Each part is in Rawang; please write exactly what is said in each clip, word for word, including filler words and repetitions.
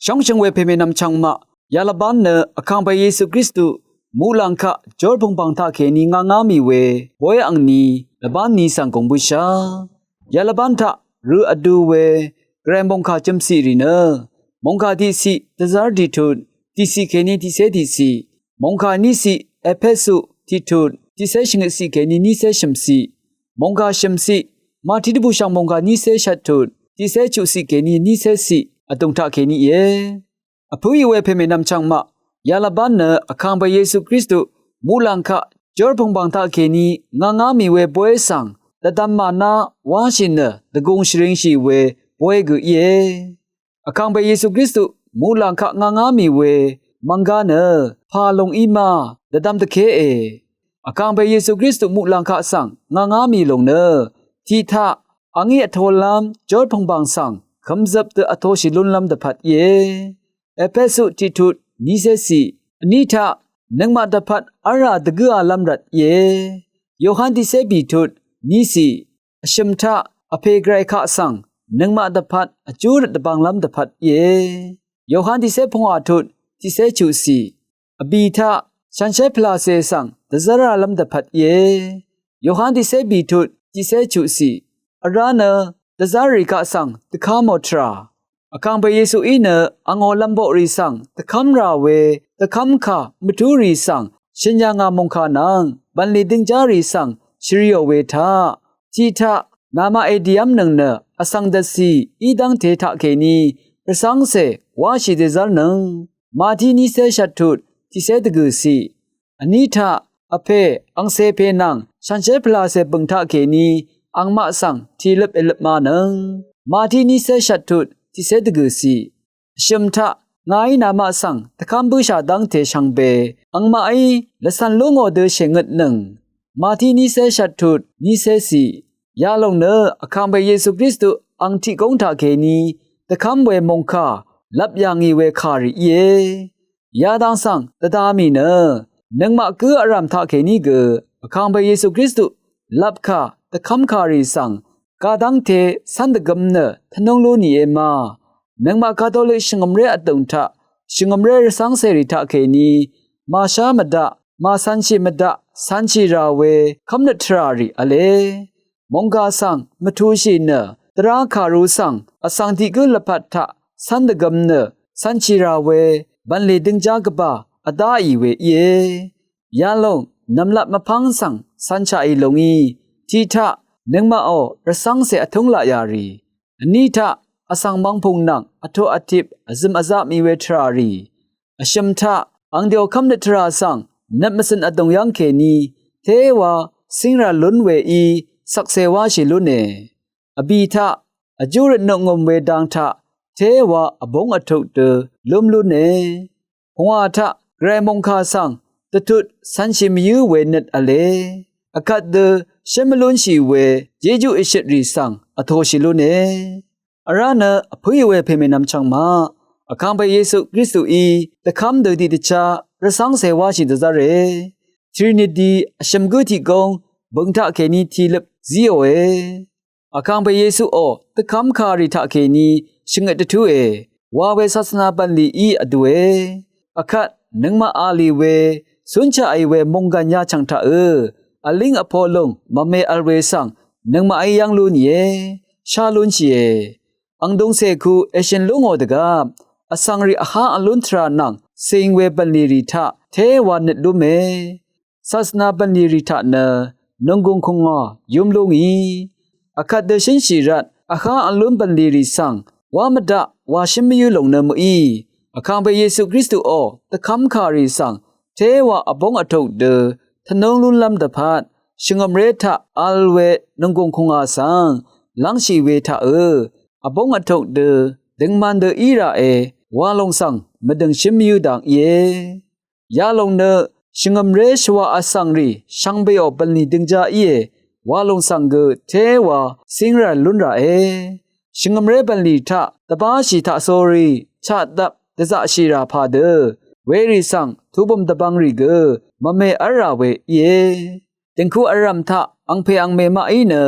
Chóngshø̀ng we pèmènvm chvngmaq, yalvbán nø Vkàngpè Yesu Kristu muqlàng kaq jórpùngbàng taqkèní ngvngá mì we bóy angni lvbán ni svng gùng bǿshà. Yalvbán taq rø vdu we Gvray mòngkà jø̀mciq rì nø, mòngkà tiqciq dvzv́r tiqtut, tiqciq kèní tiqcé tiqciq, mòngkà níciq Epesu tiqtut, tiqcé shvngøtciq kèní nícé shø̀mciq, mòngkà shø̀mciq Mati dvbùshv̀ng mòngkà nícé shvttut, tiqcé chuqciq kèní nícé ciq vdùng taqkèní íe. Vpǿì we pèmènvm chvngmaq, yalvbán nø Vkàngpè Yesu Kristu muqlàng kaq jórpùngbàng taqkèní ngvngá mì we bóy svng dvdvm màná wáshì nø dvgùng shvringshì we bóy gø íe. Vkàngpè Yesu Kristu muqlàng kaq ngvngá mì we mvnggá nø pà lùng í ma dvdvm dvkée. Vkàngpè Yesu Kristu muqlàng kaq svng ngvngá mì lùng nø tiqtaq a ngí vtolv́m jórpùngbàng svng kømzøp dø vtoshì lúnlv́m dvpvt íe. Epesu tiqtut nícé ciq, vní taq nøngmaq dvpvt v́lrà dvgǿalv́m rvt íe. Yohan tiqcé bìtut níciq, vshø̀m taq Vpè Gvray kaq svng nøngmaq dvpvt vjú røt dvbvnglv́m dvpvt íe. Yohan tiqcé pungwà tut tiqcé chuqciq, vbì taq shànshér pvlàcè svng dvzv́ralv́m dvpvt íe. Yohan tiqcé bìtut tiqcé chuqciq, vrá nø dvzv́rrì kaq svng dvkámò tvrà. Vkàngpè Yesuí nø angò lv̀mboqrì svng dvkv́mrà we dvkv́mkà mvtúrì svng shø̀n yà ngà mòngkà nvng bv̀nlì døngjárì svng shvriò we taq, tiqtaq namaqe dìv́mnøng nø vsvng dvcì í dv́ngte taqkèní rvcv́ngcè wáshì dèzv́rnøng. Mati nícé shvttut tiqcé dvgø̀ciq, vní taq Vpè angcè pè nvng shànshér pvlàcè bø̀ng taqkèní angmaq svng tìløp èløp manøng. Mati nícé shvttut tiqcé dvgø̀ciq, vshø̀m taq ngàí namaq svng dvkv́m bǿshà dv́ngte shvngbe angmaqí lvcv̀n lú ngò dø shèngøtnøng. Mati nícé shvttut nícé ciq, yalòng nø Vkàngpè Yesu Kristu ang tiqgóng taqkèní dvkv́m we mòngkà lvp yà ngì we kàrì íe. Yadang svng dvda mì nø nøngmaq gǿ vrv̀m taqkèní gø Vkàngpè Yesu Kristu lvpkà dvkv́mkàrì svng gadv́ngte cv́n dvgøm nø tvnúng lú nìe ma. Nøngmaq Katolik shvngø̀mré vdùng taq shvngø̀mré rvcv́ngcèrì taqkèní màshá mvdaq màcv̄nshì mvdaq cv̄nshì rà we kv́mnøt tvràrì v̄le. Mòngkà svng mvtūshì nø dvrá kàru svng vsvng tiq gǿ lvpat taq cv́n dvgøm nø cv̄nshì rà we bv̀nlì døngjá gvbà vdáì we íe. Yalòng nv̀mlat mvpv́ng svng cv̄nshaqì lòngí tiqtaq nøngmaqò rvcv́ngcè vtúng laq yà rì, vní taq vsvng mvngpùng nvng vtoq vtip vzø̀m vzaq mì we tvràrì, vshø̀m taq angdèò kv́mnøt tvrà svng nøt mvcø̀n vdùng yv́ngkèní téwa cíngrà lún weí shvkse wáshì lúne. Vbì taq vjú røt nøngø̀m we dang taq téwa vbúng vtuk dø lúm lúne. Pungwà taq Gvray mòngkà svng dvtut cv̄nshì mvyǿ we nøt v̄le. Vkvt dø shǿn mvlúnshì we jejú èshøtrì svng vtōshì lúne. Vrá nø vpǿì we pèmènvm chvngmaq, Vkàngpè Yesu Kristuí dvkv́m dø tiqdvchá rvcv́ngcè wáshì dvzv́re. Trinity vshø̀m gǿ tiq góng bø̀ng taqkèní tìløp zíòe. Vkàngpè Yesuò dvkv́mkàrì taqkèní shvngøt dvtúe wa we sasvna bv̀nlì í vdùe. Vkvt nøngmaq a lì we cúnshaqì we mònggàn yachv̀ng taqø vlíng vpo lùng mvme vl we svng nøngmaqí yv́ng lú nìe, shá lúnshìe. Angdung cèku èshø̀n lú ngò dvgvp vsvng rì vhá vlún tvrà nvng cing we bv̀nlì rì taq téwa nøt lúme. Sasvna bv̀nlì rì taq nø nònggùng kùngà yúm lú ngì. Vkvt dø shǿnshì rvt vhá vlún bv̀nlì rì svng wá mvdaq wa shǿn mvyǿ lòng nø mø̀í. Vkàngpè Yesu Kristuò dvkv́mkàrì svng téwa vbúng vtuk dø tvnúng lúnlv́m dvpvt shvngø̀mré taq vl we nònggùng kùngà svng lv́ngshì we taqø vbúng vtuk dø døngman dø í ràe wa lòng svng mvdø̀ng shǿn mvyǿ dang íe. Yalòng nø shvngø̀mré shvwà vsvng rì shvngbeò bv̀nlì døngjá íe wa lòng svng gø téwa cíngrà lún ràe. Shvngø̀mré bv̀nlì taq dvbáshì taqsórí chaqdvp dvzaqshì rà pàdø werì svng tubø̀m dvbvng rì gø mvme v́lrà we íe. Dø̀ngku vrv̀m taq angpè angmè maqí nø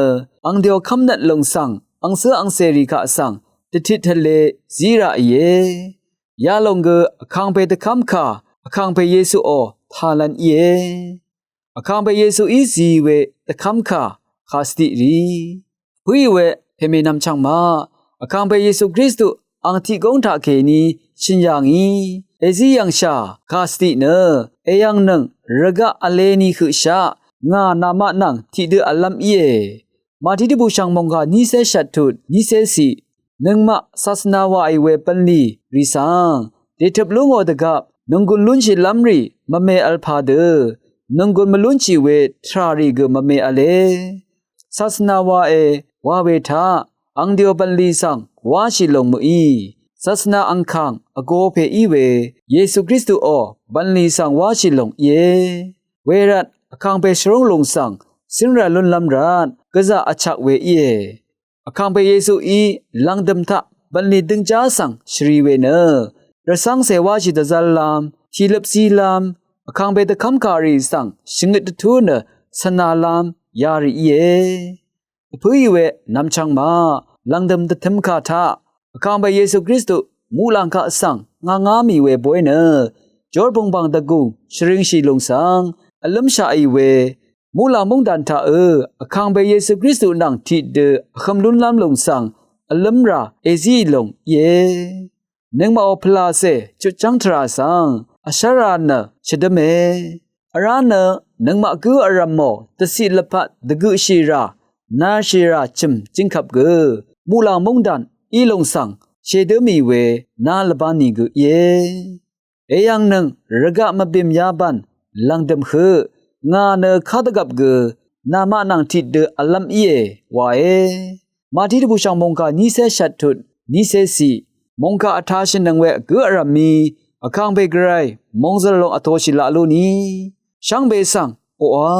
angdèò kv́mnøt lòng svng angcǿ angcèrì kaq svng dvtit tvle zí ràìe. yalòng gø vkàngpè dvkv́mkà vkàngpè Yesuò tàlv̄n íe. Vkàngpè Yesuí zìí we dvkv́mkà kàsvdiqrì pø̀í we pèmènvm chvngmaq vkàngpè Yesu Kristu ang tiq góng taqkèní shø̀n yà ngí èzí yv̀ngshà kàsvdiq nø èyv̀ngnøng rvgaq vleni høqshaq ngà namaq nvng tiqdø vlv́m íe. Màtí dvbùshv̀ng mòngkà nícé shvttut nícé ciq nøngmaq sasvna wàì we bv̀nlì rì svng dètøp lú ngò dvgvp nònggùn lúnshìlv́m rì mvme vl pà dø nònggùn mvlúnshì we tvrà rì gø mvme v̄le. Sasvna wae wa we taq angdøò bv̀nlì svng wáshì lòng mø̀í. Sasvna angkàng vgo pè í we Yesu Kristuò bv̀nlì svng wáshì lòng íe. Wervt vkàngpè shvrúng lùng svng cǿnrv̀l lúnlv́m rvt gvzà vchak we íe. Vkàngpè Yesuí lv̀ngdø̀m taq bv̀nlì døngjá svng shvri we nø rvcv́ngcè wáshì dvzv́llv́m, tìløp zílv́m, vkàngpè dvkv́mkà rì svng shvngøt dvtú nø cv̀nalv́m yarì íe. Vpǿì we nvmchvng maq lv̀ngdø̀m dvtømkà taq vkàngpè Yesu Kristu muqlàng kaq svng ngvngá mì we boy nø jórpùngbàng dvgùng shvringshì lùng svng vlǿmshaqì we muqlàng móngdàn taqø vkàngpè Yesu Kristu nvng tiqdø vhøm lúnlv́m lùng svng vlǿmrà èzíì lòng íe. Nøngmaqò pvlàcè chutchv́ng tvrà svng vshv́rā nø shvdǿme. Vrá nø nøngmaq gǿ vrv̀mò dvciq lvpat dvgøqshìrà narshìrà chø̀m jingkvp gø muqlàng móngdàn í lùng svng shèdǿ mì we ná lvbá nìgø íe. Èyv̀ngnøng rvgaq mvbìm yabàn lv̀ngdø̀m høq ngà nø kádvgvp gø namaq nvng tiqdø vlv́m íe wae. Màtí dvbùshv̀ng mòngkà nícé shvttut nícé ciq mòngkà vtashìnøng we gǿ vrv̀mí vkàngpè gvray mòngzø̀l lòng vtōshì laq lú ni shvngbe svng oqà